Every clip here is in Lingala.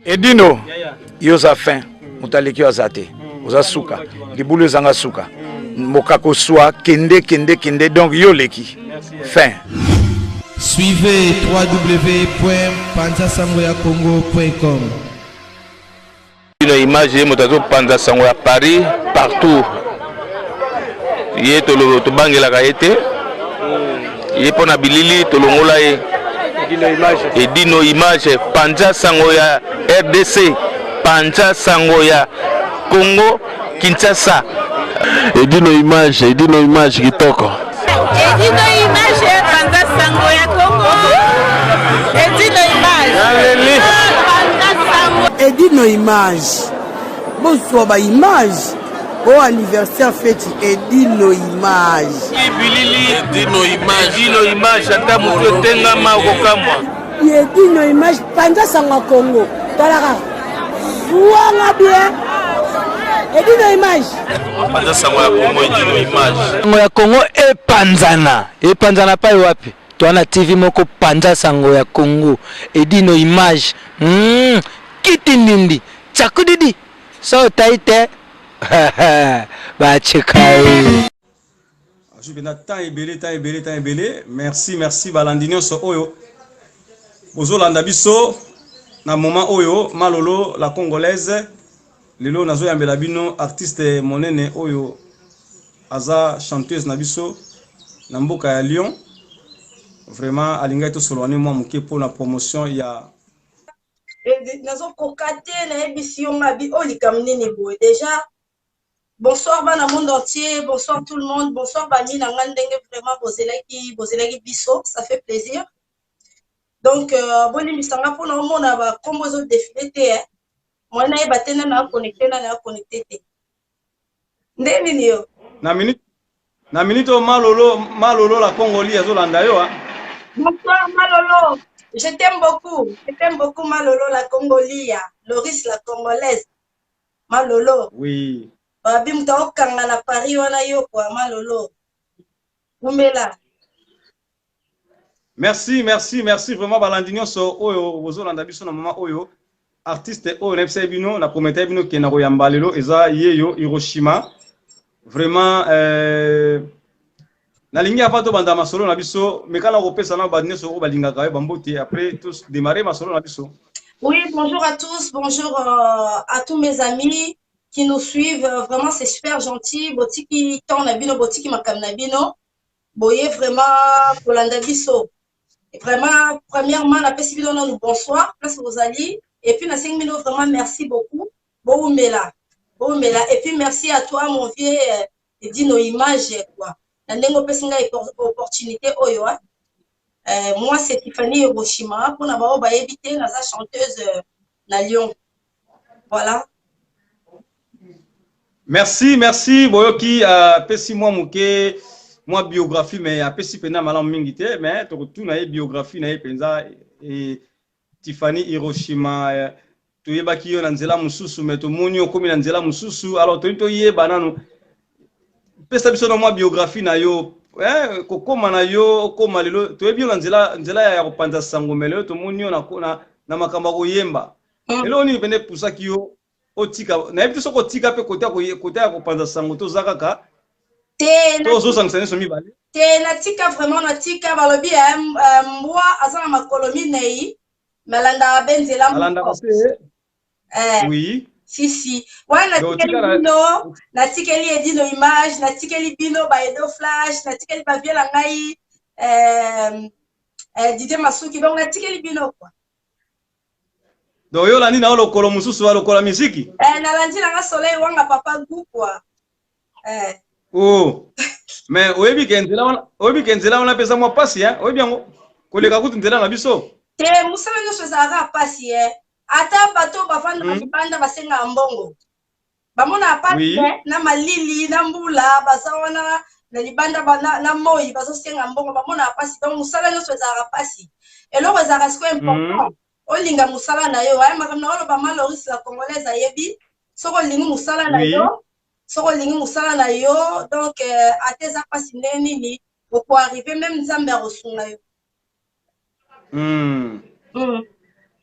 Edino, yo oza fin, moto aleki yo aza te, oza suka, libulu ezanga suka, mokako swa, kende kende kende, donc yo oleki fin. Suivez www.panzasangoyakongo.com. Bino image ye moto azopanza sango ya Paris partout, ye tobangelaka ye te, ye mpo na bilili tolongola ye. Edino image, panza sango ya RDC, panza sango ya Congo Kinshasa. Edino image, Edino image kitoko. Edino image, panza sango ya Congo. Edino image. Panza sango. Edino image, bozwa ba image o anniversaire feti Edino image. Bilili Edino image, Edino image, ata moto etengama okokamwa. Edino image, panza sango ya Congo, talaka zwanga bien. Edino image, Panza sango ya Congo, Edino image. Sango ya Congo epanzana, epanzana pai wapi? Toa na TV moko panza sango ya Congo, Edino image. Kiti ndindi, tsakudidi, so otai te. Bacheka ye. Azwi mpenza temps ebele, temps ebele, temps ebele. Merci, merci balandi nyonso oyo bozolanda biso na moment oyo. Malolo la Congolaise, lelo nazoyambela bino artiste monene oyo aza chanteuse na biso na mboka ya Lyon. Vraiment alingaki tosolola ne mwa moke mpo na promotion ya Nazokoka te, nayebisi yo ngabi oyo likambo nini boye déjà. Bonsoir bana monde entier, bonsoir tout le monde, bonsoir bami na nga ndenge vraiment bozelaki, bozelaki biso, ça fait plaisir. Donc bolimbisa nga mpona omona bakombo ezodefile te, eh. Moi nayeba te nani aconnecte, nani aconnecte te. Nde nini yo? Na minute oyo Malolo, Malolo la Congoli azolanda yo, ah. Bonsoir Malolo, je t'aime beaucoup, je t'aime beaucoup Malolo la Congolia, Loris la Congolaise. Malolo. Babi moto akokanga na Paris wana yo kwa Malolo. Umela. Merci, merci, merci vraiment balandi nyonso oyo bozolanda biso na mama oyo. Artiste oyo nayebisaki bino, na prometaki bino ke na koyamba lelo eza yeyo Hiroshima. Vraiment nalingi avant tobanda masolo na biso, mekana kopesa na bato nyonso oyo balingaka yo bambote, après tous démarrer masolo na biso. Oui, bonjour à tous, bonjour à tous mes amis qui nous suivent. Vraiment, c'est super gentil. Botiki temps na bino, botiki makam na bino. Boye vraiment kolanda biso. Vraiment, premièrement, napesi bino nanu bonsoir, place bozali. Et puis nasengi bino vraiment merci beaucoup. Boumela. Boumela. Et puis merci à toi mon vieux Edino image quoi. Na ndenge opesi ngai opportunité oyo, hein. Moi c'est Tiffany Hiroshima, mpona bao bayebi te, naza chanteuse na Lyon. Voilà. Merci, merci. Boyoki apesi mwa moke mwa biographie, mais apesi mpenza malamu mingi te, mais tokotuna ye biographie na ye mpenza. Tiffany Hiroshima, toyebaki yo na nzela mosusu, mais tomoni okomi na nzela mosusu. Alors tolingi toyeba nanu, pesa biso na mwa biographie na yo, kokóma na yo okóma lelo. Toyebi yo na nzela ya kopanza sango, mais lelo tomoni yo na makambo ya koyemba. Eloko nini pene epusaki yo otika? Nayebi te soki otika mpe kote ya kopanza sango, toza kaka Te. To ozosangisa nyonso mibale? Te, natika vraiment, natika. Balobi mbwa aza na makolo minei me alandaka be nzela alandaka moko. Se Si si, wana Donc, natikeli bino, natikeli Edino image, natikeli bino baedo flash, natikeli bavie na ngai Didier Masuki, donc natikeli bino quoi. Donc yo olandi na yo lokolo mosusu ya lokola misiki. Nalandi nanga Soleil Wanga, papa gu quoi. Oh. Mais oyebi ke nzela wana, oyebi ke nzela wana mpe eza mwa pasi, hein? Oyebi yango koleka kutu nzela na biso. Te, mosala nyonso ezalaka pasi ye. Ata bato bavandaka libanda basengaka mbongo, bamonaka pasi na malili na mbula, baza wana na libanda na moi bazosenga mbongo, bamonaka pasi. Donc mosala nyonso ezalaka pasi. Eloko ezalaka sikoyo important, olinga mosala na yo. Aya makambo na oloba, Maloris la Congolaise ayebi, soki olingi mosala na yo, soki olingi mosala na yo, donc ata eza mpasi ndenge nini, okoarrive, même Nzambe akosunga yo.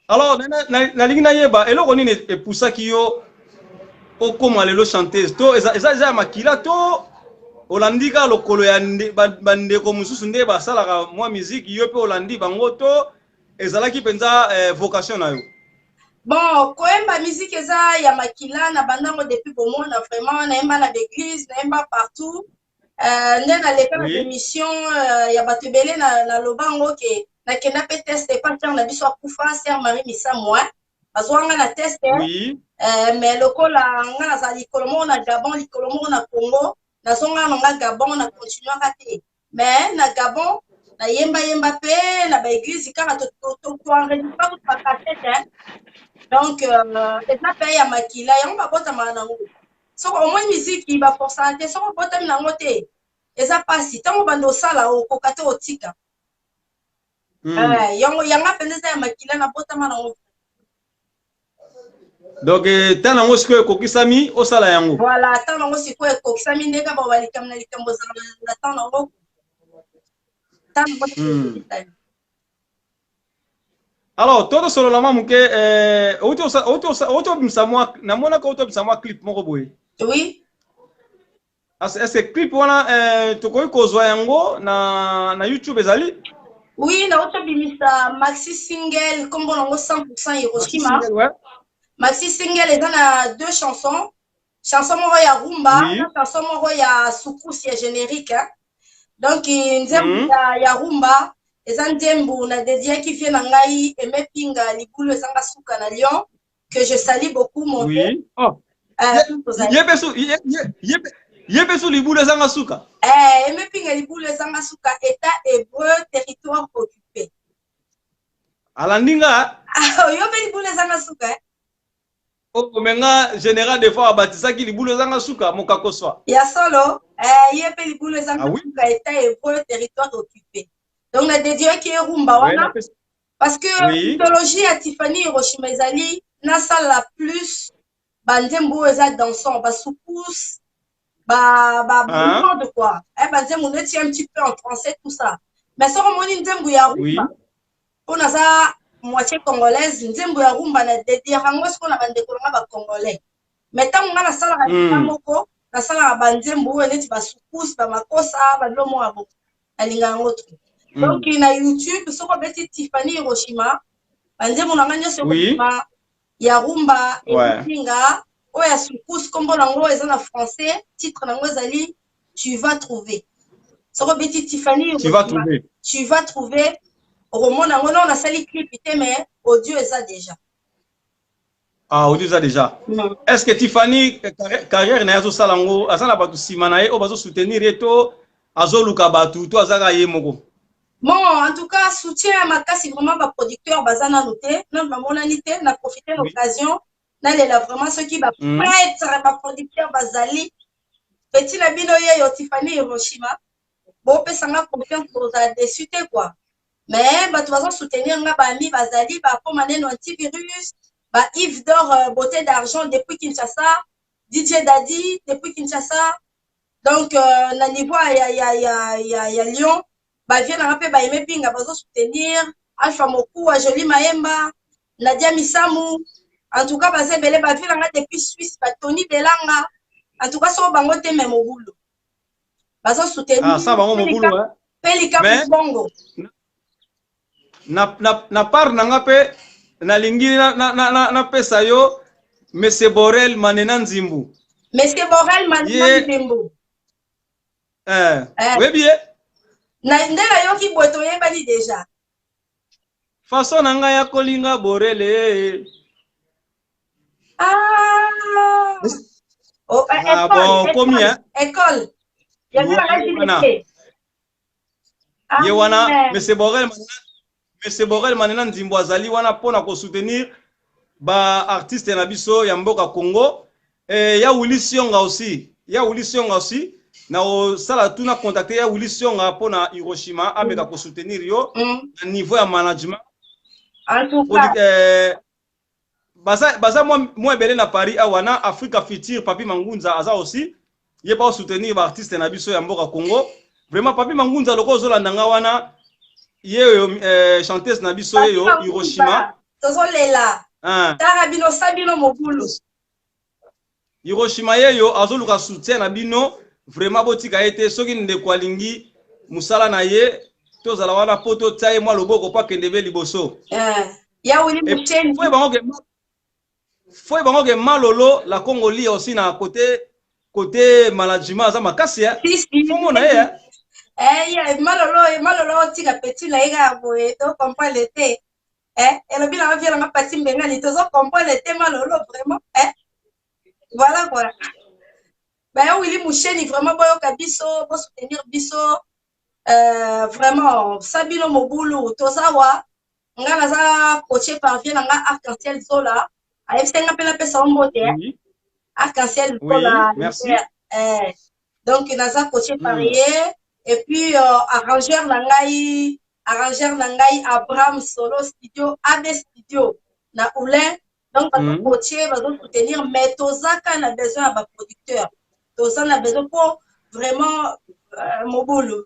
Alors nalingi nayeba eloko nini epusaki yo okoma lelo chanteuse to eza eza ya makila to olandi kaka lokolo ya bandeko mosusu nde basalaka mwa miziki, yo mpe olandi bango, to ezalaki mpenza vocation na yo? Bon, koyemba musique eza ya makila na bandango depuis bomona. Vraiment, nayemba na baeglise, nayemba partout. Nde naleka na émission ya bato ebele, naloba yango ke nakenda mpe test epa sœur na biso akufa, sœur Marie Misamu, bazwanga na test. Mais lokola nga nazala likolo moko na Gabon, likolo moko na Congo, nazonga na nga Gabon, na continuaka te. Mais na Gabon nayembayemba mpe na baeglise kaka, toenregistra kutu bacassette. Donc eza mpe ya makila, yango babotamaka nango. Soki omoni miziki, baforsaka te. Soki obotami nango te, eza mpasi. Ntango banda osala, okoka te otika. Yango yanga mpenza eza ya makila, nabotama nango. Donc ntango yango sikoyo ekokisami, osala yango. Voilà, ntango yango sikoyo ekokisami. Ndenge bawa likambo na likambo ezala na ntango yango, ntango yango ekokisami. Alors to tosolola mwa moke. Outi obimisa mwa, namonaka outi obimisa mwa clip moko boye. Oui. Est ce que clip wana tokoki kozwa yango na YouTube? Ezali? Oui, nauti obimisa maxi single, nkombo nango 100 Hiroshima. Maxi single eza na deux chansons, chanson moko ya rumba na chanson moko ya soukous ya générique, hein. Donc nzembo ya rumba eza nzembo na dédiaki vieux na ngai Aime Pinga, libulu ezanga suka na Lyon, que je salue beaucoup, mon Oh. Ye mpe so libulu ezanga suka. Aime Pinga, libulu ezanga suka, état hébreu, territoire occupé. Alandi nga. Yo mpe libulu ezanga suka, eh? Oh, me nga général des fois abatisaki libulu ezanga suka mokakoswa. Ya solo, ye mpe libulu ezanga suka, état hébreu, territoire occupé. Donc na dédiaki ye rumba wana parce que mythologie ya Tiffany Hiroshima ezali nasala plus banzembo oyo eza dansant, basoukous, ba ba de quoi, banzembo neti un petit peu en français, tout ça. Mais soki omoni nzembo ya rumba, mpo naza moitié congolaise, nzembo ya rumba na dédier yango sikoyo na bandeko na nga bacongolais. Mais ntango nga nasalaka lika moko, nasalaka banzembo oyo neti basoukous, bamakosa, babilo moko ya bongo, nalinga yango trop. Donc na YouTube, soki obeti Tiffany Hiroshima, banzembo na nga nyonso ekobima. Ya rumba elinga, oyo ya soukous nkombo nango eza na français, titre nango ezali "Tu vas trouver". Soki obeti Tiffany Tu vas trouver, "Tu vas trouver", okomona yango. Non, nasali clip te, mais audio eza déjà. Ah, audio eza déjà. Est ce que Tiffany, carrière na ye azosala yango, aza na bato nsima na ye oyo bazosoutenir ye, to azoluka bato, to azaka ye moko? Bon, en tout cas, soutien ya makasi vraiment, baproducteur baza nanu te, nanu bamonani te. Na profite l'occasion nalela vraiment soki baprêtre, baproducteur bazali, petit na bino yeyo Tiffany Hiroshima, bopesanga confiance, bozala déçu te quoi. Mais bato baza soutenir nga, baami bazali bakoma neno antivirus, ba Yves d'or, beauté d'argent depuis Kinshasa, DJ Dadi depuis Kinshasa. Donc na niveau ya Lyon, bavieux nanga mpe baime Pinga bazosoutenir, Alpha Mokuwa, Joli Maemba, Nadia Misamu, en tout cas baza ebele. Bavieux nanga depuis Suisse, batoni Belanga, en tout cas soko bango te, me mobulu bazosoutenir. Ah, ça bango mobulu. Mpe likambo bongo. Na part na nga mpe nalingi napesa yo Monsieur Borel Manena Nzimbu. Monsieur Borel Manena Nzimbu. Eh. Oyebi ye? Nde nayoki boye, toyebani déjà. Façon na ngai ya kolinga Borele. Ah. Oh, ah, école, bon, komi, hein? École. Ye wana Monsieur Borel, Monsieur Borel Manena Nzimbo azali wana mpona kosoutenir baartiste na biso ya mboka Congo. Ya Willy Sionga aussi, ya Willy Sionga aussi, na osala tuna contacte ya Willy Sionga mpona Hiroshima ameka kosoutenir yo na niveau ya management. En tout cas. Baza mwa ebele na Paris awa, na Africa Future, Papi Mangunza aza aussi, ye ba soutenir baartiste na biso ya mboka Congo. Vraiment, Papi Mangunza, loko ozolanda nga wana, ye oyo chanteuse na biso, ye yo Hiroshima. Tozolela. Ah. Tara bino sa bino mobulu. Hiroshima yeyo azoluka soutien na bino vraiment botika ye te soki ndeko alingi musala na ye tozala wana po totia ye mwa loboko po akende be liboso. Eh, ya Willy Mucheni. Faut bango ke faut bango ke Malolo la Congolie aussi na côté côté management aza makasi hein. Si, si. Faut mona ye hein. Eh, ya Malolo, Malolo otika petit na ye kaka boye, to comprendre te. Eh, elobi na nga na nga Pati Mbengani, tozo comprendre te Malolo vraiment, eh. Voilà quoi. Ba ya Willy Musheni vraiment boyoka biso, bo soutenir biso. Vraiment, sabino mobulu, tozawa nga naza coaché par vie na nga Arc-en-Ciel Zola. Ayebisa nga mpe napesa yo mbote. Oui. Arc-en-Ciel Zola. Oui, merci. Donc naza coaché par ye et puis arrangeur na ngai, arrangeur na ngai Abraham Solo Studio, AB Studio na Oulin. Donc bazo coacher, bazo soutenir, mais tozaka na besoin ya ba producteur. Toza na besoin pour vraiment mobulu.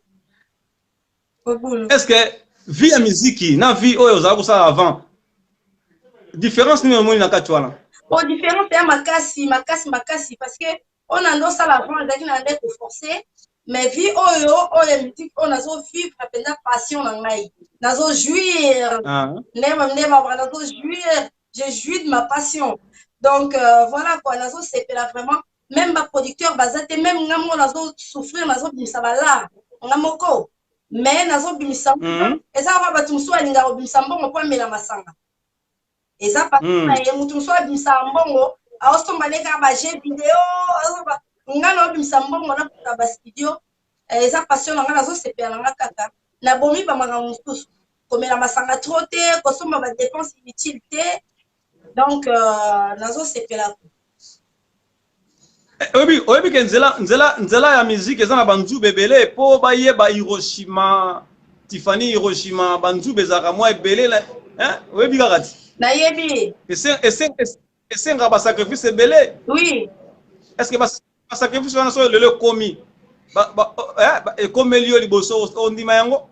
Mobulu. Est-ce que vie ya musique na vie oyo ozala kosala avant différence nini omoni na kati wana? Bon, différence ya makasi, makasi, makasi, parce que on a ndosala avant ezalaki na nde koforcer, mais vie oyo oyo ya musique oyo nazo vivre mpenza passion na ngai, nazo jouir. Ndema ndema bra, nazo jouir, je jouis de ma passion. Donc voilà quoi, nazo sepela vraiment, même ba producteur baza te, même nga moko nazo souffrir, nazo bimisa ba lar nga moko, mais nazo bimisa. Eza kaka bato mosusu alingaka kobimisa mbongo mpo amela masanga, eza passion na ye. Moto mosusu abimisa mbongo aosomba nde kaka ba jeu vidéo, azosomba. Nga naobimisa mbongo nakuta ba studio, eza passion na nga, nazosepela na nga kaka. Nabomi bamakambo mosusu, komela masanga trop te, kosomba ba dépense inutile te. Donc nazosepela. Oyebi, oyebi ke nzela, nzela, nzela ya musique eza na banzube ebele po bayeba Hiroshima, Tiffany Hiroshima, banzube ezalaka mwa ebele na, hein? Oyebi kaka ti? Nayebi. Esengaka ba sacrifice ebele. Oui. Est-ce que ba sacrifice wana soki lelo ekomi, ba, ba, eh, ba, ekomeli yo liboso, ondima yango?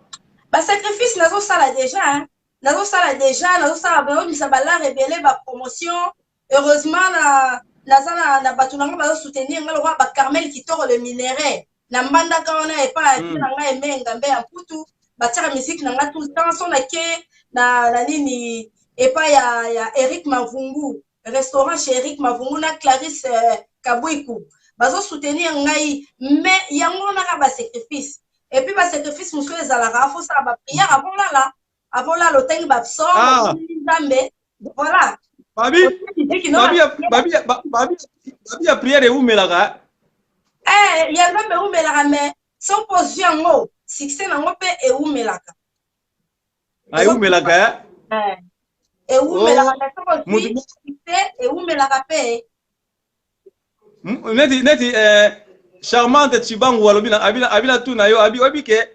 Ba sacrifice nazosala déjà, hein? Nazosala déjà, nazosala, nazobimisa ba lar ebele, ba promotion. Heureusement na naza na, na bato na nga bazo soutenir nga lokola ba Carmel Kitoko le minerai na mbandaka wana epa ya na nga Aimé Ngambe ya Mputu, batiaka musique na nga tout le temps. So na ke na, na nini epa ya, ya Eric Mavungu, restaurant chez Eric Mavungu na Clarisse Kabwiku, bazo soutenir ngai, mais yango wana kaka ba sacrifice. Et puis ba sacrifice mosusu ezalaka faut sala ba prière avant lala, avant lala otangi ba psaume, Nzambe, voilà. Babi, babi, babi, babi, babi ya prière ewumelaka. Eh, ya Nzambe ewumelaka, mais soki ozwi yango, succès nango mpe ewumelaka. Ah, ewumelaka, eh? Eh. Ewumelaka, mais soki ozwi succès ewumelaka mpe. Neti, neti, Charmante Tshibangu alobi na, abi na, abi na tuna yo, abi, oyebi ke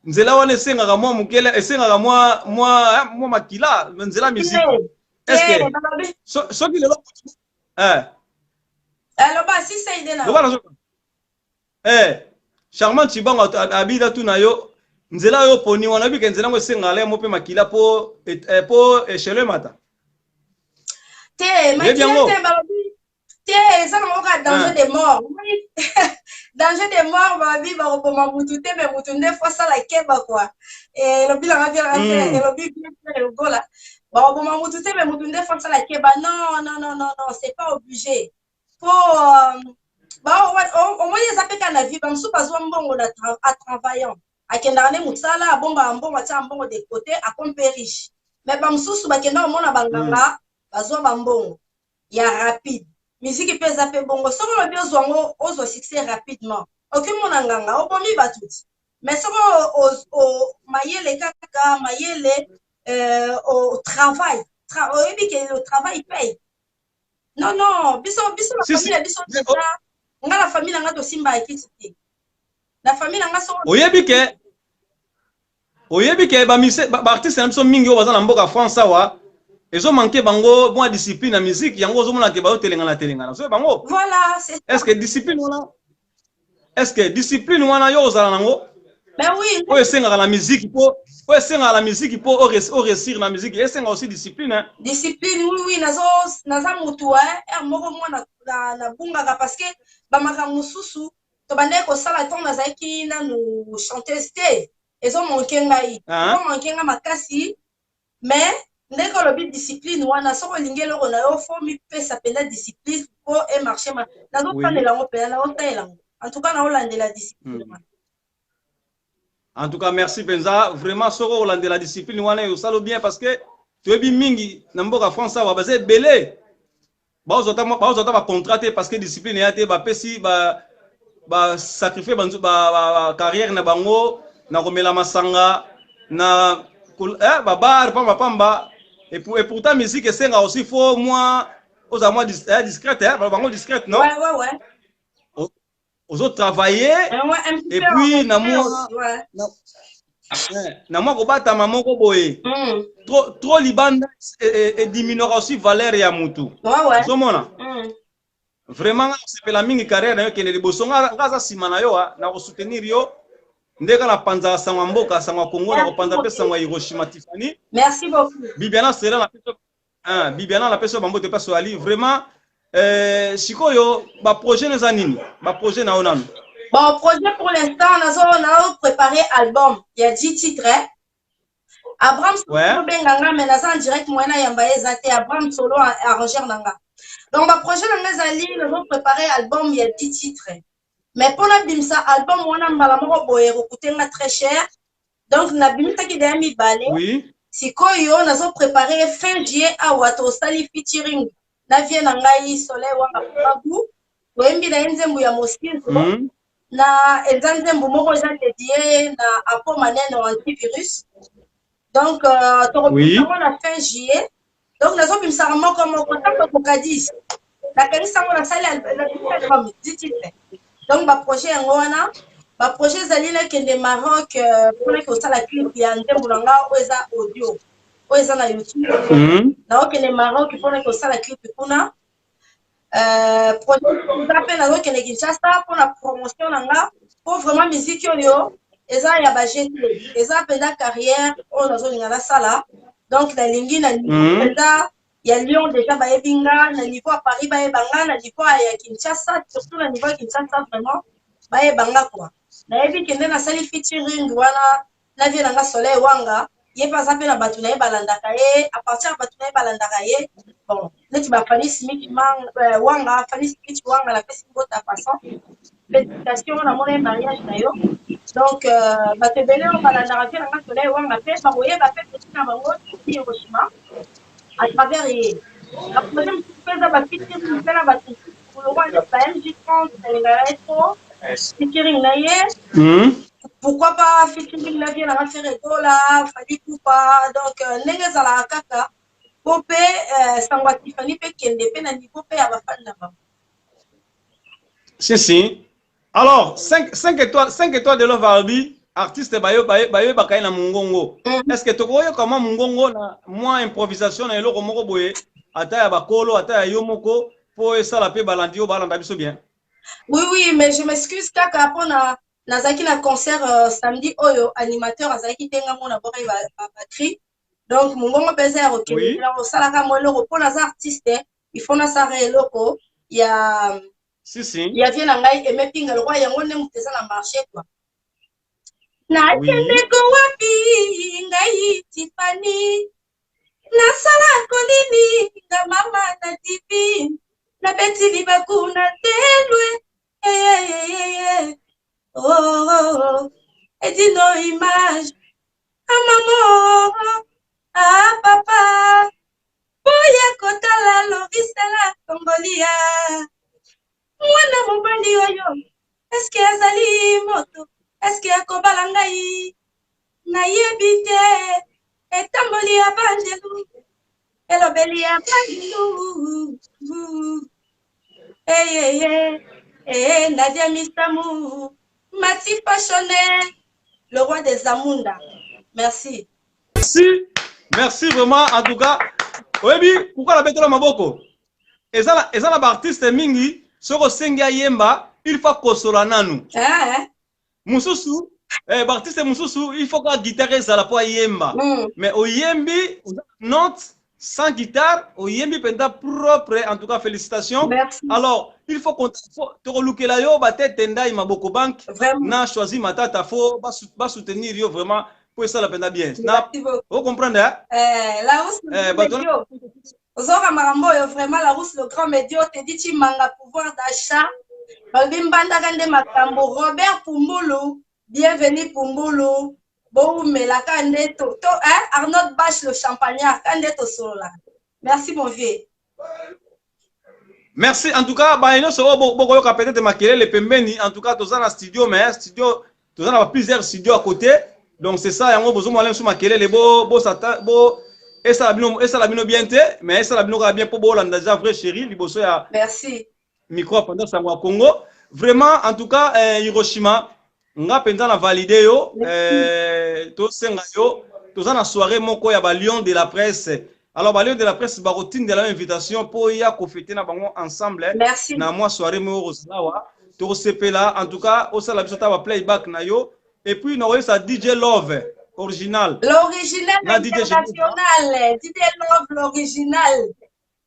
nzela wana esengaka mwa mokele, esengaka mwa, mwa, mwa makila, nzela musique. Est-ce que soki lelo, eh. Aloba, si c'est idée na. Loba na zo. Eh, Charmante Tshibangu abi na tuna yo, nzela yo poni wana, oyebi ke nzela ngo esengaka le mo pe makila po, po échelle mata. Te, makila te, balobi te, eza nango kaka danger de mort. Danger de mort, balobi bakoboma mutu te, mais mutu nde fo asala keba quoi. Elobi nanga bien, elobi bien lokola bakoboma mutu te, mais mutu nde fo asala keba. Non, non, non, non, non, c'est pas obligé. Po omoni eza mpe kaka na vie, bamosusu bazwa mbongo na a travaillant, akendaka nde mosala, abombaka mbongo, atiaka mbongo de côté, akomi mpe riche. Mais bamosusu bakenda komona banganga, bazwa bambongo ya rapide. Musique mpe eza mpe bongo, soki olobi ozwa yango, ozwa succès rapidement, okimona nganga obomi bato ti. Mais soki mayele kaka mayele, au travail, oyebi ke le travail paye. Non, non, biso, biso na famille na biso déjà, nga na famille na nga tosimba ekiti te. Na famille na nga soko Oyebi ke, oyebi ke ba mise, ba, ba artiste na biso mingi oyo baza na mboka France awa, ezo manquer bango mwa discipline na musique, yango ozomona ke bazo telengana telengana. Soki bango. Voilà, c'est ça. Est-ce que discipline wana, est-ce que discipline wana yo ozala nango? Ben oui. Oyo esengaka na musique po oyo esengaka na musique po oresir na musique esengaka aussi discipline hein. Discipline oui oui nazo naza mutu hein heure moko mwa na na nabungaka parce que ba makambo mosusu tobandaki kosala ntango nazalaki nanu chanteuse te ezo manque ngai ezo manque ngai makasi mais ndenge olobi discipline wana soki olingi eloko na yo fo mipesa mpenza discipline mpo emarche nazosalela yango mpenza nazosalela yango en tout cas naolandela discipline wana. En tout cas merci mpenza vraiment soki okolandela discipline wana osalo bien parce que toyebi mingi na mboka France awa baza ebele bazwa ata bacontrat te parce que discipline eya te bapesi basacrifie ba carrière na bango na komela masanga na eh, babar pamba pamba et, pour, et pourtant musique esenga aussi faut mwa ozala mwa dis, eh, discrète eh, bango discrète non ouais, ouais, ouais. Ozo travailler eh, et puis na mwa na mwa kobatama moko boye mm. trop, trop libanda ediminuaka aussi valeur ya mutu ozomona mm. Vraiment nga nasepela mingi carrière na yo ekende liboso nga aza nsima na yo na kosoutenir yo nde kaka napanzaka sango ya mboka sango ya Congo na kopanza mpe sango ya Hiroshima Tiffany. Merci beaucoup. Bibiana Sela na Ah, Bibiana na peso bambote pa soali vraiment euh, sikoyo ba projet eza nini? Ba projet na yo nanu. Bon, projet pour l'instant, nazo nazo préparer album. Il y a 10 titres. Hein? Abraham Solo ouais. benga nga mais naza en direct moyen na yamba eza te Abraham Solo arrangeur na nga. Donc ba projet na nga ezali nazo préparer album il y a 10 titres. Mais pour na bimisa album wana mbala moko boye ekokute nga très cher. Donc nabimisaki deya mibale. Oui. Sikoyo nazo préparer fin juillet awa tosali featuring na vie na ngai Soleil Wanga Magu. Toyembi na ye nzembo ya Mosinzo. Na eza nzembo moko eza dédié na Apo Manene antivirus. Donc euh, tokobimisa yango na fin juillet. Donc nazobimisaka moko moko ntango ekoka 10. Nakanisi yango nasali album 10 titres. Donc ba projet yango wana ba projet ezali nakende Maroc euh, mpona kosala clip ya nzembo na nga oyo eza audio oyo eza na YouTube. Naokende Maroc mpona kosala clip kuna. Euh, projet eza mpe nazokende Kinshasa mpona promotion na nga mpo vraiment musique oyo eza ya ba GT eza mpenza carrière oyo nazolinga nasala donc nalingi na mpenza ya Lyon déjà bayebi nga na niveau ya Paris bayeba nga na niveau ya Kinshasa surtout na niveau ya Kinshasa vraiment bayeba nga quoi nayebi kende nasali featuring wana na vie na nga Soleil Wanga ye mpe aza mpe na bato na ye balandaka ye à partir ya bato na ye balandaka ye bon neti ba Fanny Smith Mang, euh, Wanga Fanny Smith Wanga napesi mbota façon félicitation namona ye mariage na yo donc euh, bato ebele oyo balandaka vie na nga Soleil Wanga mpe bakoyeba mpe petit na bango Hiroshima à travers ye ba projet mosusu mpe eza ba featuring mpe na bato mosusu lokola neti ba MJ30 nalingaka ye trop featuring na ye pourquoi pas featuring na vie nanga Ferre Gola Fally Ipupa donc euh, ndenge ezalaka kaka po mpe euh, sango ya Tiffany mpe kende mpe na niveau mpe ya bafani na bango. Si si. Alors 5 5 étoiles 5 étoiles de Love Arbi artiste bayo bayo bayebaka ye na mongongo. Est-ce que tokoyoka mwa mongongo na mwa improvisation na eloko moko boye ata ya bakolo ata ya yo moko po esala pe balandi yo balanda biso bien. Oui oui mais je m'excuse kaka pona nazalaki na concert euh, samedi oyo animateur azalaki te nga mona bwakaki ba, ba, ba cri donc mongongo mpenza ya kokende Oui. osalaka mwa eloko mpo naza artiste il faut nasala eloko ya Si si. ya vie na ngai Aime Pinga lokola yango nde moto eza na marché quoi. Nakendeko wapi ngai Tiffany nasalako nini nga mama na divine nabeti libaku na telwe eyeyeyeye oh, oh, oh. Edino image ah mama oh, ah papa boya kotala lorisela kongolia mwana mobali oyo eske azali moto eske akobala ngai nayebi te etamboli ya banjelu elobeli ya banjelu eyeye ee nadia misamu mati fashone le roi des amunda merci. Merci, merci vraiment en tout cas. Oyebi pourquoi nabetela maboko? Eza na eza na ba artiste mingi soki osengi ayemba il faut akosola nanu. Eh. Mususu Eh, baartiste mosusu il faut kaka guitare ezala mpo ayemba mm. mais oyembi oza note sans guitare oyembi mpenza propre en tout cas félicitations Merci. alors il faut tokolukela yo batete ndai maboko banque na choisi matata fo basoutenir yo vraiment mpo esala mpenza bien na ocomprendre eh, eh, bato ozoka makambo oyo vraiment la rousse le grand medio tedi chimanga pouvoir d'achat balobi mbandaka nde makambo robert pumbulu bienvenu pumbulu bowumela ka nde to, to hein? arnaud bache le champagnard ka nde tosololaka merci mon vieux merci en tout cas baye nyonso oyo bokoyoka peut-être makelele pembeni en tout cas toza na studio mais studio toza na ba plusieurs studio à côté donc c'est ça yango bozomona biso makelele bo bo sata bo esala bino esala bino bien te mais esala bino kaka bien mpo bolanda déjà vrai chéri liboso ya merci micro pendant sango ya Congo vraiment en tout cas eh, Hiroshima nga mpenza na valide yo eh, tosenga yo toza na soirée moko ya ba lion de la presse alors ba lion de la presse bakotindela yo invitation mpo ya kofete na bango ensemble Merci. na mwa soirée moko kozala awa tokosepela en tout cas osala biso ata ba playback na yo et puis nakoyebisa dj love original l'original international dj love l'original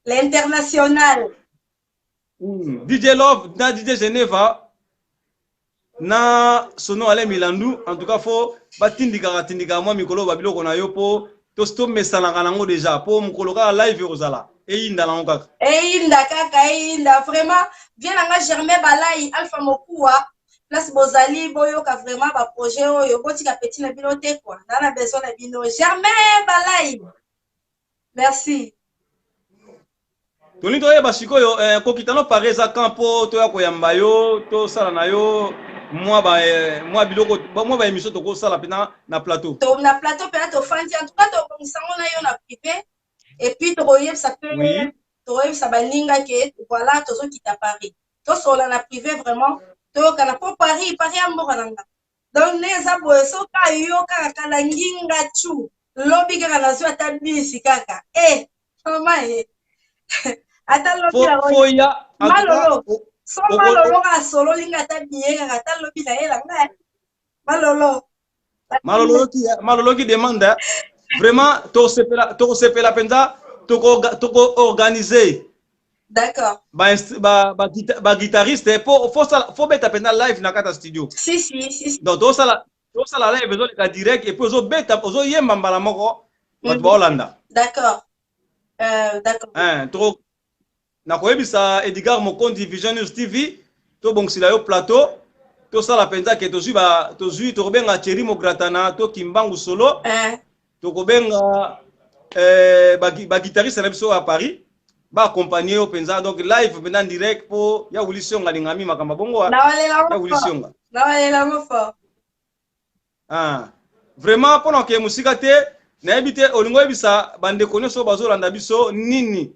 l'international mm. dj love na dj geneva na sono alain milandu en tout cas fo batindikaka tindikaka mwa mikolo babiloko na yo mpo tomesanaka nango deja mpo mokolo kaka live ekozala eyinda nango kaka eyinda kaka eyinda vraiment vie na nga germain balai alpha mokuwa place bozali boyoka vraiment baprojet oyo botika peti na bino te kua na na besoin na bino germain balai merci tolingi toyeba sikoyo eh, kokita no paris eza camp mpo toya koyamba yo tosala na yo mwa ba eh, mwa biloko mwa ba émission tokosala mpena na plateau to na plateau mpena tofandi en tout cas tobongisa ngo na yo na privé et puis tokoyebisa mpe oui. tokoyebisa baninga ke voilà tozokita paris tosolola na privé vraiment toyokana mpo paris paris ya mboka na nga donc nde eza boye soki ayo kaka kala nginga chu lobi kaka nazwi ata bisi kaka e eh, mama ye ata lobi malolo so malolo kaka asololi nga ata biye kaka ata lobi nayela nga malolo malolo ki demande vraiment tokosepela mpenza tokoorganize D'accord. Ba ba ba, ba guitariste po faut sala faut beta pena live na kata studio. Si si si. si. Donc to sala to sala live ezo leka direct et puis ozo beta ozo yemba mbala moko bato ba olanda. D'accord. Euh, d'accord. Hein, trop nakoyebisa Edgar Mokonzi Vision News TV tobongisela yo plateau tosala mpenza ke tozwi ba tozwi tokobenga Thierry Mogratana to Kimbangu Solo eh. tokobenga eh, baguitariste na biso ya Paris ba accompagner yo mpenza donc live mpenza en direct mpo ya Willy Sionga alingami makambo bongo ya Willy Sionga nawalela ngo fort ah. vraiment mpo na kokende mosika te nayebi te olingi oyebisa bandeko nyonso bazolanda biso nini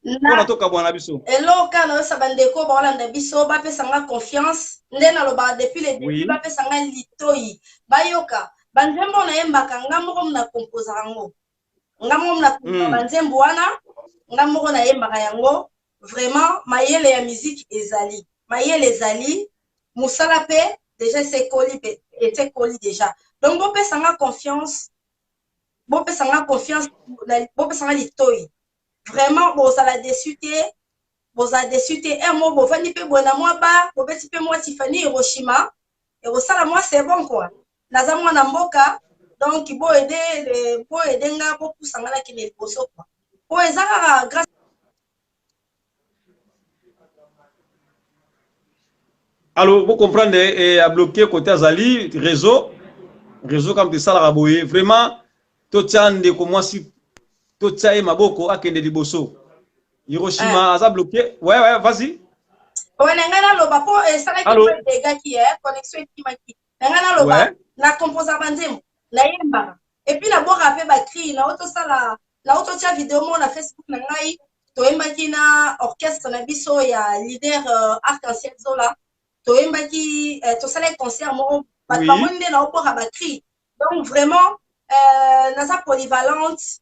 mpo na tokabwana na biso eloko kaka nayebisa bandeko baolanda biso bapesa nga confiance nde nalobaka depuis le début oui. bapesa nga litoi bayoka banzembo nayembaka nga moko na composaka yango nga moko na mm. banzembo wana nga moko nayembaka yango vraiment mayele ya musique ezali mayele ezali mosala mpe deja esekoli mpe esekoli deja donc bopesa nga confiance bopesa nga confiance bopesa nga litoi vraiment bozala deçu te bozala deçu te un mot bovandi mpe boye na mwa bar bobeti mpe mwa tifani hiroshima ekosala mwa c'est bon quoi naza mwana mboka donc boyede boyede nga bopusa nga nakende liboso quoi po eza kaka grâce Allo, vous comprenez, et à bloquer côté Azali, réseau, réseau comme tu salaka boye, vraiment, totia ndeko mwasi, totia ye maboko, akende liboso. Hiroshima, eh. aza bloqué. Ouais, ouais, vas-y. Ouais, na ngai naloba po esalaki mpe degaki eh, connexion ekimaki. Na ngai naloba, ouais. na composa banzembo, nayembaka. Et puis nabwaka mpe ba cri, na otosala, na ototia video moko na Facebook na ngai, toyembaki na orchestre na biso ya leader euh, arc-en-ciel Zola. Toyembaki, euh, tosalaki concert moko, bato bamoni nde naobwaka ba cri. Donc vraiment, euh, naza polyvalente,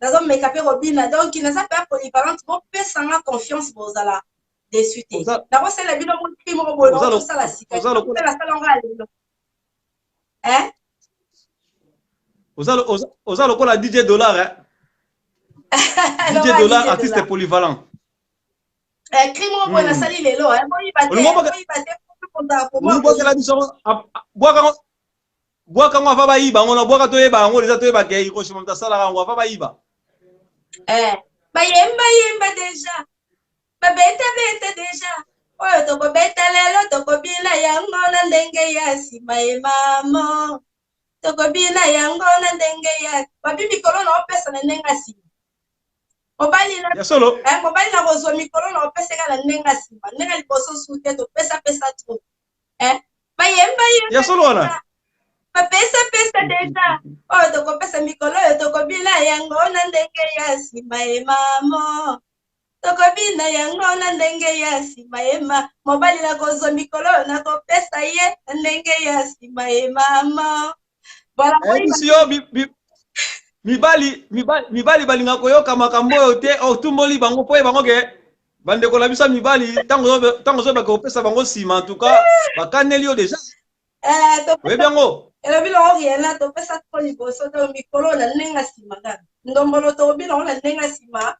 nazomeka mpe kobina donc naza mpe polyvalente bopesa nga confiance bozala déçu te nakosalela bino mokili moko boye nakosala sika nasala ngo ya lelo. Eh? Oza, oza, oza lokola DJ Dollar, hein? DJ Dollar, artiste polyvalent. Eh, cri moko boye nasali lelo, eh, boyiba te, boyiba te, bwakela biso, bwaka bwaka yango ava bayiba yango na bwaka toyeba yango deja toyeba ke Hiroshima moto asalaka yango ava bayiba. Eh, bayemba yemba deja, babeta beta deja, oyo tokobeta lelo tokobina yango na ndenge ya nsima ye mama. Tokobina yango na ndenge ya babi mikolo na opesa na ndenge ya nsima. Mobali na ya solo eh, mobali na kozwa mikolo na opeseka na ndenge ya nsima, ndenge ya liboso su te, topesa pesa trop. Eh, bayemba yemba ya solo wana bapesa pesa deja, oyo tokopesa mikolo oyo tokobina yango na ndenge ya nsima ye mama. Tokobina yango na ndenge ya nsima ye ma mobali nakozwa mikolo oyo nakopesa ye na ndenge ya nsima ye mama. Voilà. Nayebisi yo mibali mibali mibali balingaka koyoka makambo oyo te, otumboli bango mpo ye bango ke bandeko na biso ya mibali ntango ozobaka kopesa bango nsima, en tout cas bakaneli yo deja. Eh, oyebi yango elobi longo riena topesa to liboso to mikolo na ndenge ya nsima kaka ndombolo tokobina yango na ndenge ya nsima.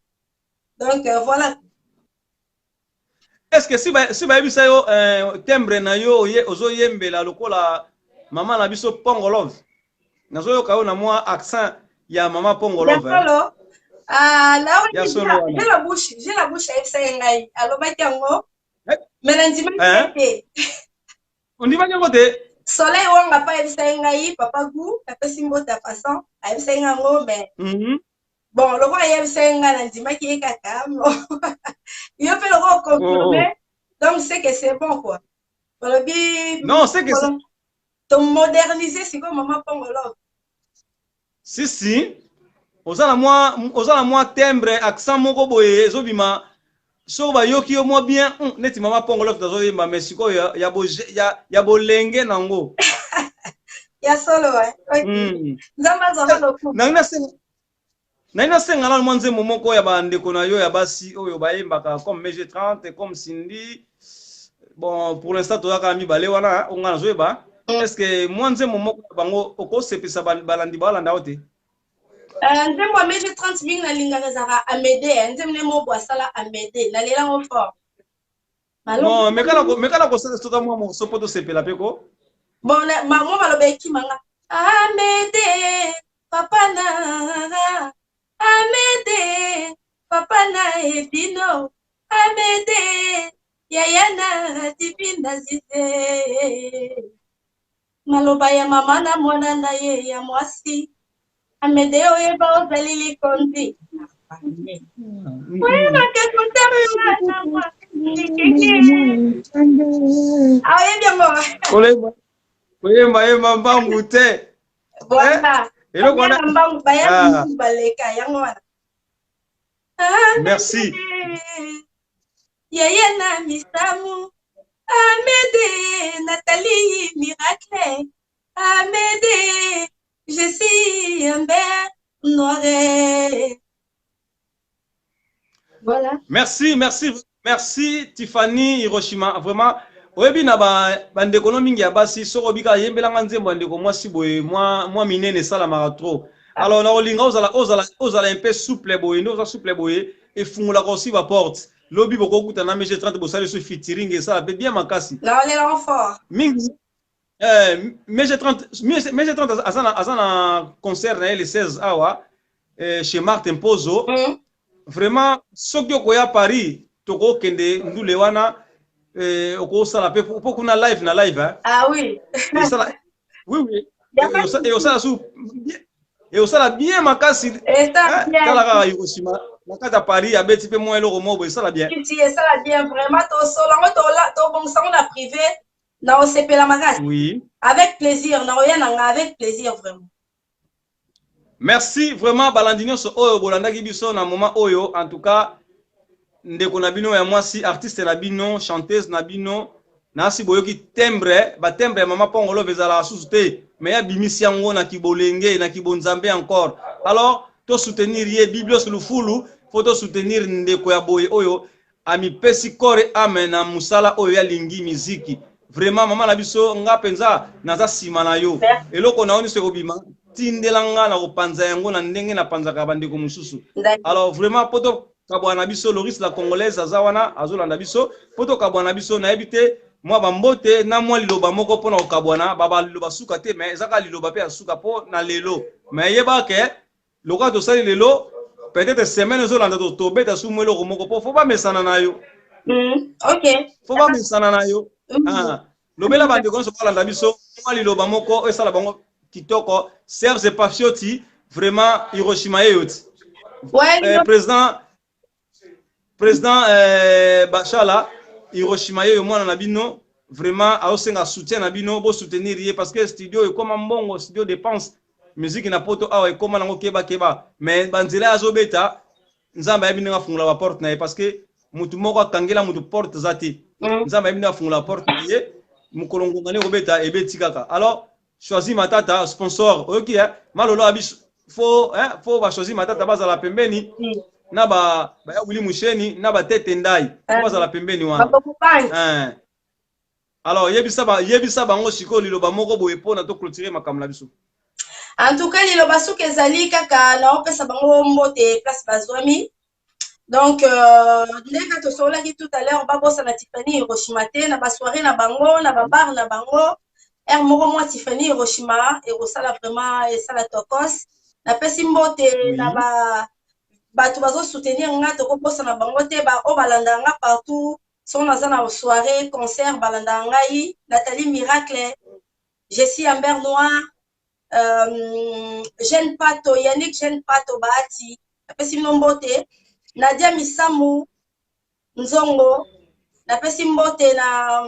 Donc voilà. Est-ce que si ba si bayebisa yo timbre na yo oye ozoyembela lokola mama na biso Pongo Love, nazoyoka yo na mwa accent ya mama Pongo Love, hein. Solo. Ah, là, Ya solo wana. J'ai la bouche, j'ai la bouche ayebisa ye ngai, alobaki yango. Eh? Mais nandimaki Hein? te. Ondimaki yango te? Soleil Wanga pa ayebisa ye ngai, papa Gu, napesi mbote ya façon, ayebisa ye ngai yango, mais bon, lokola ayebisa ye ngai nandimaki ye kaka. Yo mpe lokola oconfirme, donc c'est que c'est bon quoi. Balobi Non, c'est que c'est to moderniser sikoyo mama Pongo Love. Si si. Oza na mwa, oza na mwa timbre, accent moko boye ezobima soki bayoki yo mwa bien, neti mama Pongo Love tazoyemba, mais sikoyo ya, ya, bo, ya, ya bolenge nango. Ya solo, eh. Okay. Nzambe azwaka lokumu. Nangi nasenga, nangi nasenga nanu mwa nzembo moko ya bandeko na yo ya basi oyo bayembaka comme MG30, comme Cindy. Bon, pour l'instant toza kaka mibale wana, oyo nga nazoyeba. Est-ce que mwa nzembo moko ya bango okosepesa balandi balanda yo te? Nzembo ya MG30 mingi nalingaka ezalaka Amede, eh. Nzembo nde mobo asala Amede, nalela yango fort. Non, mekana kosala soka mwa morceau po tosepela pe ko. Bon, na, ma, mwa maloba ekima nga. Amede, papa na, Amede, papa na Edino, Amede, yaya na Divina Zize. Maloba ya mama na mwana na ye ya mwasi. Amede oyeba ozali likonzi. Oyebaka kotambola na mwa likeke. Ah, oyebi yango. Koyemba yemba mbangu te. Voilà. Eloko wana. Baya mbangu, baya Ah. mbangu baleka yango wana. Amede. Merci. Yaya na misamu. Amede, Nathalie Miracle. Amede, je suis un bête noire. Voilà. Merci, merci, merci Tiffany Hiroshima. Vraiment, oyebi na ba bandeko no mingi ya basi soko obika yembelanga nzembo ya ndeko mwasi boye mwa mwa minene esalamaka trop. Alors na olinga ozala ozala ozala un peu souple boye, nde oza souple boye efungolaka aussi ba porte. Lobi bokokuta na MG30 bosali so featuring esala pe bien makasi. Na olela fort. Mingi MG30, MG30 aza na concert na ye le 16 awa chez Marthe Mpozo. Vraiment soki okoya Paris tokokende ndule wana, okosala pe po kuna live na live, hein. Ah oui. Esala, oui oui. Et osala su et osala bien makasi. Esa bien. Tala kaka Hiroshima na kati ya Paris abeti pe mwa eloko moko boye, esala bien. Si, esala bien vraiment, tosolo yango, tobongisa yango na privé, na osepela makasi. Oui. Avec plaisir, na oya na nga avec plaisir vraiment. Merci vraiment balandi nyonso oyo bolandaki biso na moment oyo. En tout cas ndeko na bino ya mwasi, artiste na bino, chanteuse na bino, nasi boyoki timbre, ba timbre ya mama Pongo Love ezalaka susu te, mais ya bimisi yango na kibolenge, na kibonzambe encore. Alors to soutenir ye Biblios Lufulu, faut to soutenir ndeko ya boye oyo amipesi corps et âme na musala oyo ya lingi miziki. Vraiment mama na biso nga penza naza sima na yo. Eloko na yo nyonso ekobima tindela nga na kopanza yango na ndenge na panzaka ba ndeko mosusu. Alors vraiment po tokabwana na biso Loris la congolaise aza wana azolanda biso po tokabwana na biso nayebi te mwa ba mbote na mwa liloba moko pona kokabwana ba ba liloba suka te mais eza kaka liloba pe ya suka po na lelo mais yeba ke lokola tosali lelo peut-être semaine ezolanda tobeta su mwa eloko moko po fo bamesana na yo okay. Fo bamesana na yo ah. Lobela bandeko nyonso balanda biso mwa liloba moko oyo esala bango kitoko. Serge Pafioti vraiment Hiroshima yeyo ti ouais, président président Bashala Hiroshima yeyo mwana na bino vraiment aosenga soutien na bino bo soutenir ye parce que studio ekoma mbongo studio dépense musique na poto awa ekoma nango keba keba mais banzela azobeta Nzambe ayebi ndenge afungola ba porte na ye parce que mutu moko akangela mutu porte za te. Nzambe ayebi ndenge afungola porte na ye mokolo ngonga nde kobeta ebeti kaka. Alors Choisi Matata sponsor oyoki eh Malolo abi fo eh fo ba Choisi Matata bazala pembeni na ba ba ya Willy Musheni na ba Tete Ndai fo bazala pembeni wana. Eh. Alors yebisa ba yebisa bango sikoyo liloba moko boye pona to clôturer makambo na biso. En tout cas liloba suka ezali kaka naopesa bango mbote place bazwami. Donc ndenge tosololaki tout à l'heure babosana Tiffany Hiroshima te na ba soirée na bango na ba bar na bango heure moko mwa Tiffany Hiroshima ekosala vraiment esala tokos. Napesi mbote na ba bato bazo soutenir nga tokobosana bango te ba oyo balandaka nga partout soki naza na soirée concert balandaka ngai Nathalie Miracle Jessie Amber Noir Jeune Pato Yannick Jeune Pato Bahati napesi bino mbote Nadia Misamu Nzongo napesi mbote na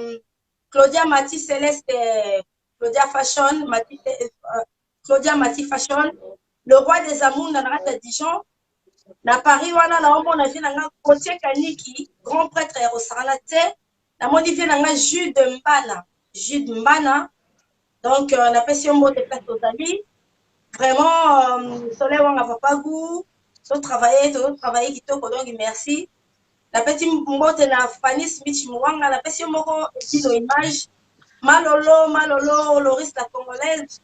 Claudia Mati Celeste Claudia Fashion Mati, Claudia Mati Fashion le roi des Amunda na kati ya Dijon na Paris wana naomona vie na nga Gauthier Kaniki grand prêtre ya kosakana te namoni vie na nga Jude Mbana Jude Mbana donc napesi yo mbote place ozali vraiment Soleil Wanga Papa Gou to travailler to travailler kitoko donc merci napesi mbote na Fanny Smith Mwanga napesi yo moko Edino Image Malolo Malolo Loris la Congolaise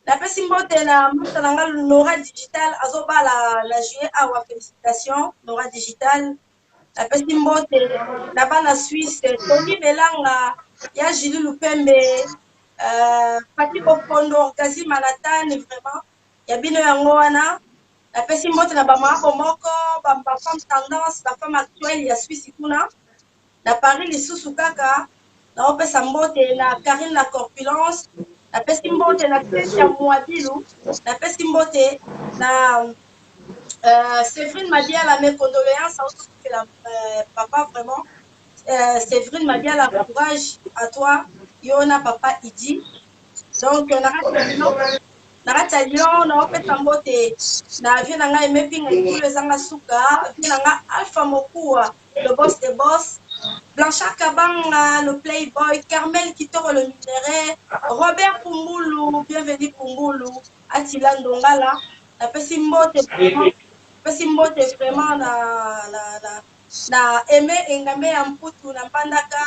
napesi mbote na masta na nga Nora Digital azobala na juillet awa félicitations Nora Digital napesi mbote na bana Suisse Tony Belanga ya Julie Lupembe Pati Bokondo Orgazi Manhattan vraiment ya bino yango wana napesi mbote na bamama bomoko ba femme tendance ba femme actuelle ya Suisse kuna na Paris lisusu kaka naopesa mbote na Karine la corpulence napesi mbote na Cynthia Mwabilu napesi mbote na Séverine Mabiala mes condoléances aotokufela papa vraiment Séverine Mabiala courage à toi yo na papa Idi donc na kati ya Lyon naopesa mbote na vie na ngai Aimé Pinga Likolo ezanga suka vie na ngai Alpha Mokuwa le boss des boss Blanchard Kabanga le playboy Carmel Kitoko le minerai Robert Pumbulu bienvenue Pumbulu Atila Ndongala napesi mbote napesi mbote vraiment na na na na Aimé Engambe ya Mputu na Mbandaka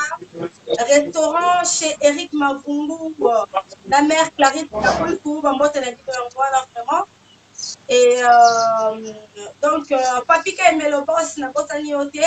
restaurant chez Eric Mavungu na mère Clarisse Kakulku bambote na bino yango wana vraiment et donc Papi Kaemelo boss nabosani yo te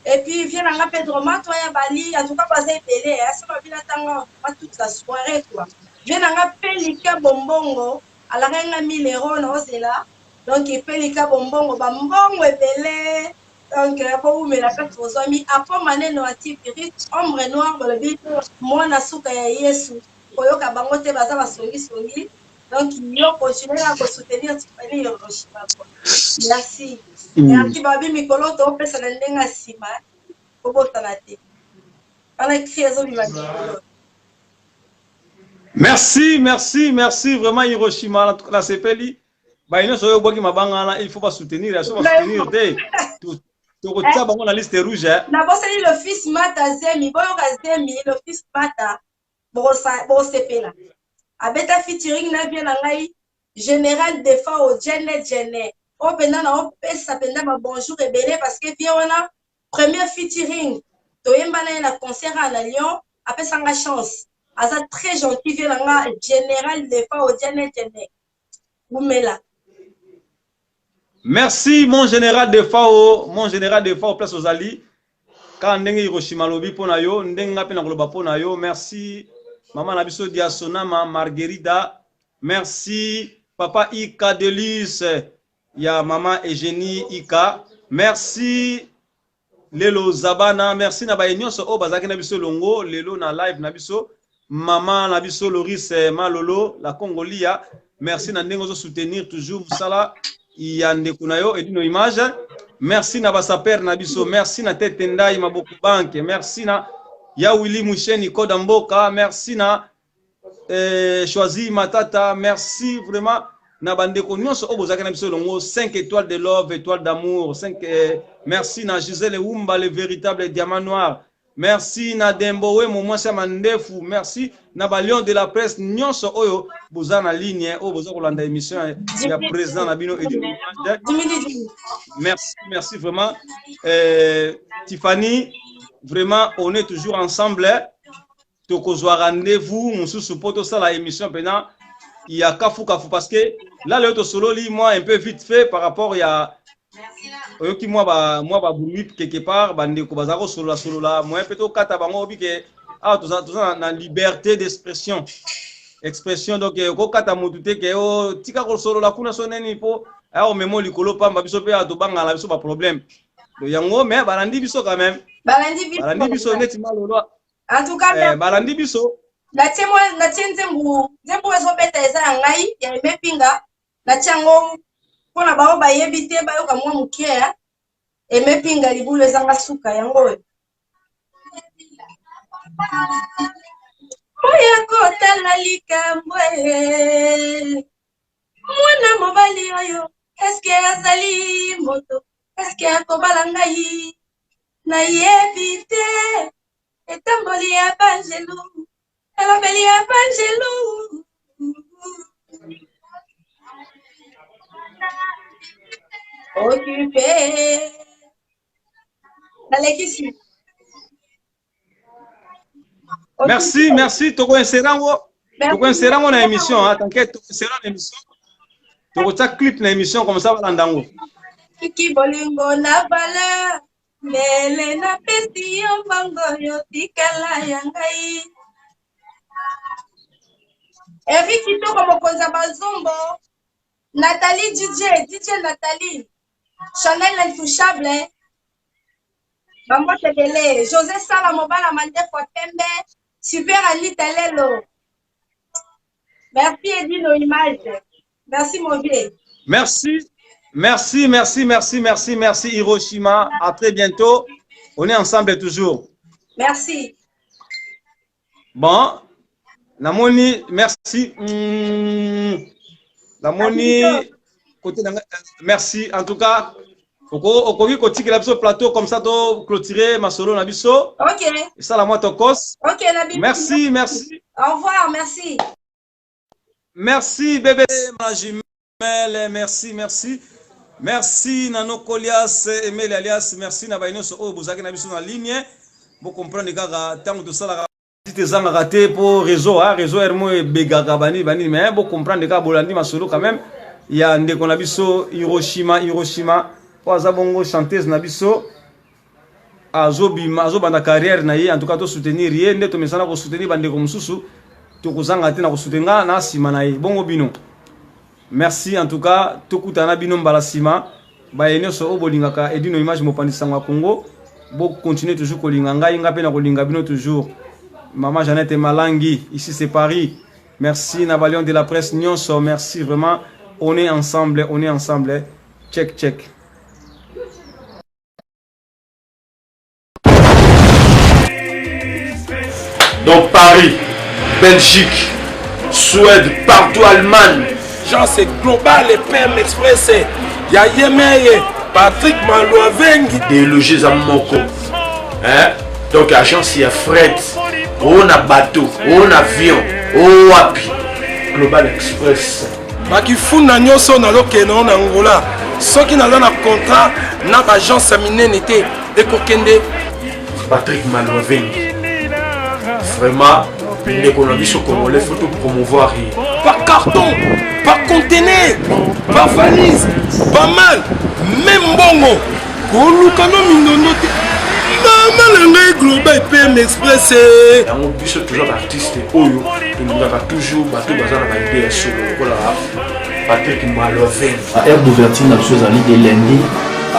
et puis viens na nga Pedro Matwa ya Bali en tout cas baza ebele so babina tanga pas toute la soirée quoi viens na nga Pelika Bombongo alaka nga 1000 euros na ozela donc Pelika Bombongo bambongo ebele donc bowumela kaka ozwami apo maneno antivirus ombre noire balobi mwana suka ya Yesu koyoka bango te baza basongisongi donc yo continue na kosoutenir Tiffany Hiroshima quoi merci merci babi mikolo topesa na ndenge ya nsima kobosana te wana cri ezobima mikolo. Merci, merci, merci vraiment Hiroshima na sepeli. Ba nyonso oyo obwaki mabanga wana il faut ba soutenir, ya so ba soutenir te. Tokotia bango na liste rouge. Nabosani le fils Mata Zemi, boyoka Zemi, le fils Mata bokosepela. Abeta featuring na vie na ngai Général Defao Jene Jene. Oyo mpenza na opesa mpenza ba bonjour ebele parce que vie wana premier featuring toyemba na ye na concert na Lyon. apesa nga chance aza très gentil vie na nga général defa odianetene wumela. Merci mon général Defao, mon général Defao place ozali. Kaka ndenge Hiroshima alobi mpo na yo, ndenge nga mpe nakoloba mpo na yo. Merci mama na biso Diasonama Marguerida. Merci papa Ika Delis ya mama Eugenie Ika. Merci Lelo Zabana, merci na baye nyonso oyo bazalaki na biso elongo lelo na live na biso. Mama na biso Loris eh, Malolo la Congolia, merci na ndenge ozo soutenir toujours mosala ya ndeko na yo Edino Image. Merci na basaper na biso, merci na Tete Ndai Maboko Banque, merci na ya Willy Musheni Koda Mboka, merci na eh, Choisi Matata, merci vraiment na bandeko nyonso oyo bozalaki na biso elongo 5 étoiles de love, étoile d'amour, 5 eh, merci na Gisèle Wumba le véritable diamant noir. Merci na Dembo Wemo mwasi ya mandefu, merci na ba lion de la presse nyonso oyo boza na ligne oyo boza kolanda émission ya président na bino Eddy Merci, merci vraiment euh, Tiffany, vraiment on est toujours ensemble. Tokozwa rendez-vous mosusu mpo tosala émission mpena ya kafu kafu parce que là lelo tosololi moi un peu vite fait par rapport ya oyoki mwa ba mwa ba bruit quelque part bandeko baza kosolola solola moyen mpe tokata bango obi ke awa toza, toza na, na liberté d'expression expression donc eh, okokata motu te ke o oh, tika kosolola kuna so nini mpo aya komema likolo pamba biso mpe awa tobangana na biso baproblème yango mais balandi biso quand même balandi biso neti malolo En tout cas, eh, balandi biso. Natie mwa natie nzembo nzembo ezobeta eza ya ngai ya Aime Pinga natie yango mpona bango bayebi te bayoka mwa moke eh. Aime Pinga libulu ezanga suka yango oyo. Oya kotala likambo eh. Mwana mobali oyo eske azali moto eske akobala ngai nayebi te etamboli ya banjelu elobeli ya banjelu okipe nalekisi Merci, merci. Toko insérer yango. Toko insérer yango na émission, hein. T'inquiète, toko insérer na émission. Toko tia clip na émission comme ça balanda yango. Kiki bolingo na valeur mbele napesi yo mbongo yo tikala ya ngai Eric Kitoko mokonzi ya bazombo Nathalie DJ DJ Nathalie Chanel l'intouchable Bambote ebele. Jose Sala mobala mandefu ya pembe. Super Anita Lelo. Merci Edino Image. Merci mon vieux. Merci. Merci, merci, merci, merci, merci Hiroshima. À très bientôt. On est ensemble toujours. Merci. Bon, namoni merci. Mm, namoni côté na merci en tout cas. okoki kotikela biso plateau comme ça to clôturer masolo na biso. OK. Esala mwa tokos. OK, na biso. Merci, merci. Au revoir, merci. Merci bébé ma jumelle, merci, merci. Merci Nano Kolias, Emile alias, merci na baye nyonso oyo bozalaki na biso na ligne. Bo comprendre kaka tango tosalaka site ezangaka te po réseau, hein, réseau hermo ebegaka bani bani mais bo comprendre kaka bolandi masolo quand même ya ndeko na biso Hiroshima Hiroshima oyo aza bongo chanteuse na biso azobima azobanda carrière na ye en tout cas to soutenir ye nde tomesana ko soutenir bandeko mosusu tokozanga te na ko soutenir nga na nsima na ye bongo bino merci en tout cas tokutana bino mbala nsima baye nyonso oyo bolingaka edino image mopanzi sango ya congo bo continuer toujours kolinga ngai nga mpe na kolinga bino toujours mama jeannette malangi ici c'est paris merci na balion de la presse nyonso merci vraiment on est ensemble on est ensemble check check Donc Paris, Belgique, Suède, partout Allemagne. Genre c'est global et PM Express. Ya Yemeye, Patrick Malouavengi. Idéologie eza moko. Hein? Donc agence ya fret, o na bateau, o na avion, o wapi. Global Express. Bakifunda nyonso nazokende na Angola. Soki naza na contrat na ba agence ya minene te ekokende. Patrick Malouavengi. Vraiment ndeko na biso congolais faut to promouvoir ye. Par carton, par conteneur, par valise, pas mal, même mbongo. Koluka no mindondo te. Mama na ngai Global PM Express. Eh. Yango biso toujours ba artiste oyo tolingaka toujours bato baza na ba idée ya solo lokola Patrick Maloven. Ba heure d'ouverture na biso ezali de lundi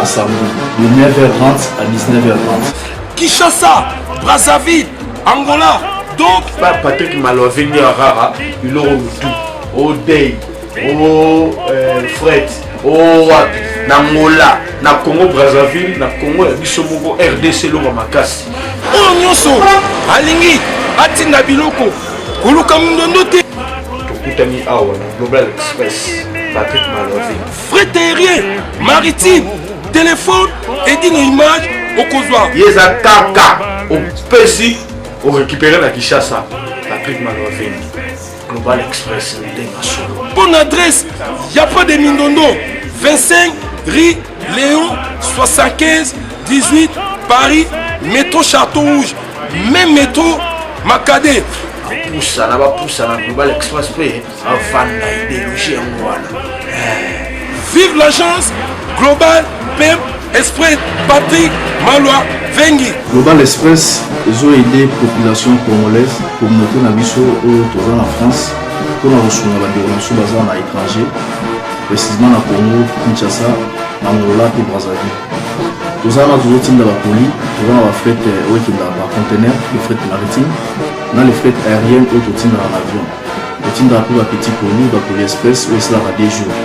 à samedi de 9h30 à 19h30. Kinshasa, Brazzaville, Angola, donc. Pa Patrick Maloven nde rara biloko lutu o day o euh, fret o wapi na Angola na Congo Brazzaville na Congo ya biso moko RDC eloko makasi. Oyo nyonso alingi atinda biloko koluka mindondo te. Tokutani awa na Global Express Patrick Maloven. Fret aérien, maritime, téléphone, edino image okozwa. Ye eza kaka opesi orécupere na Kinshasa Patrick Maloven. Global Express nde masolo. Bonne adresse, y a pas de mindondo. 25 rue Léon 75 18 Paris, métro Château Rouge, même métro Makade. Bapusana bapusana Global Express mpe avanda ideologie yango wana. Vive l'agence Global PM Express Patrick Malwa Vengi. Global Express ezo aider population congolaise, communauté na biso oyo toza na France mpona kosunga bandeko na biso baza na étranger, précisément na Congo Kinshasa, na Angola mpe Brazzaville. Toza wana tozotinda bakoli, toza na bafret oyo ekendaka par conteneur, le fret maritime na le fret aérienne oyo totindaka na avion. Totindaka mpe ba petit colis, ba colis express oyo esalaka 2 jours.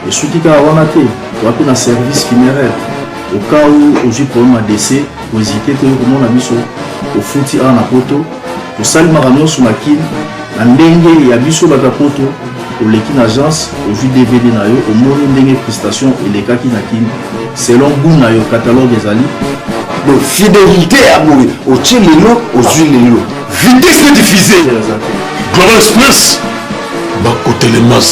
Esuki kaka wana te, toza mpe na service funéraire. Au cas où ozwi problème ya décès, kohésite te okomona biso, ofuti awa na poto, tosali makambo nyonso na Kin na ndenge ya biso bato ya poto. Oleki na agence, ozwi DVD na yo, omoni ndenge prestation elekaki na Kin selon goût na yo, catalogue ezali. Donc fidélité ya boye otie lelo ozwi lelo vitesse diffusée Global Express bakotelemasa.